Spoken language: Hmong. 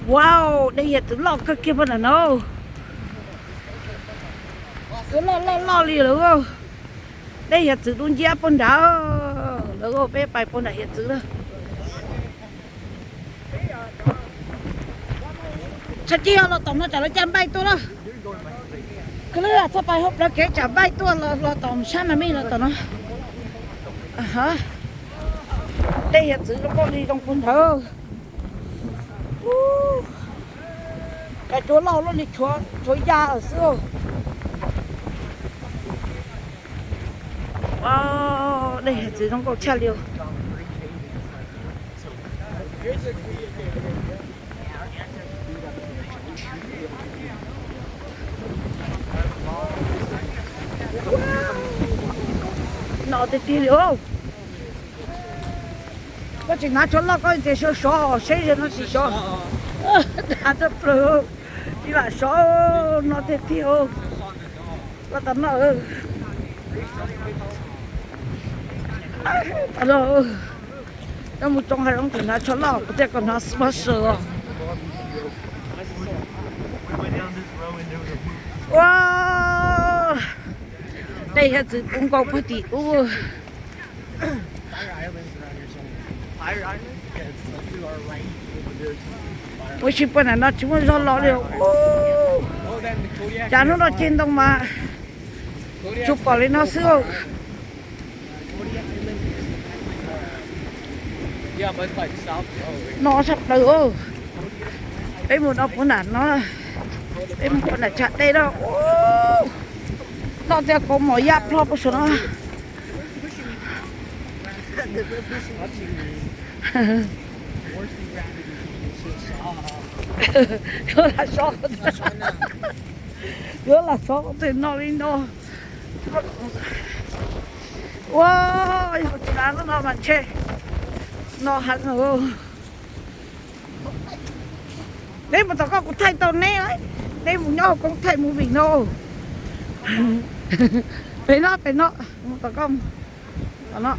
Wow, dej hiav txwv loj kawg kiag pog nram no. Twb loj loj loj li lawm. Dej hiav txwv dub nciab pog nrad lawm. Peb pais pog nram hiav txwv lawm. Txhob cig los tom no tsam lawv caj npaj tuaj lawm. Kwv lwb txhob pais hauv plawv kev tsam npaj tuaj los tom sab mas me los tom no. Dej hiav txwv zoo nkauj li zoo pog nrad. Kav cuav loj luaj li tshuav ya xwb. Dej hiav txwv zoo nkauj tshaj li. No tiag tiag li. Koj tsis hnav tsho loj koj tias sov sov seb ze no tsis sov. Dav tshaj plaws. Tsis lam sov no tiag tiag. Los tom no. Tom no. Coj mus tsoo hav zoov tsis hnav tsho loj, kuv thiaj kom hnav sponsor os. Ua, dej hiav txwv kub nkaus puag tim ub. Ua tsis pom nram no tsis muaj zog los li. Cas hnub no ceg ntoo mas tsuas pom li no xwb. No tshaj plaws. Peb mus no puag nram no, peb mus puag nram tsag dej no. Noj tej kaus mom yaj plho puag saum no. Yuav lam sov, yuav lam sov tej no li no. Ua, yog tsis lam no mas ntshe no heev. Neb mus tom koj kuv thaij tau neb, neb mus nyob hauv koob thaij movie no. Pem no, pem no, mus tom koj, tom no.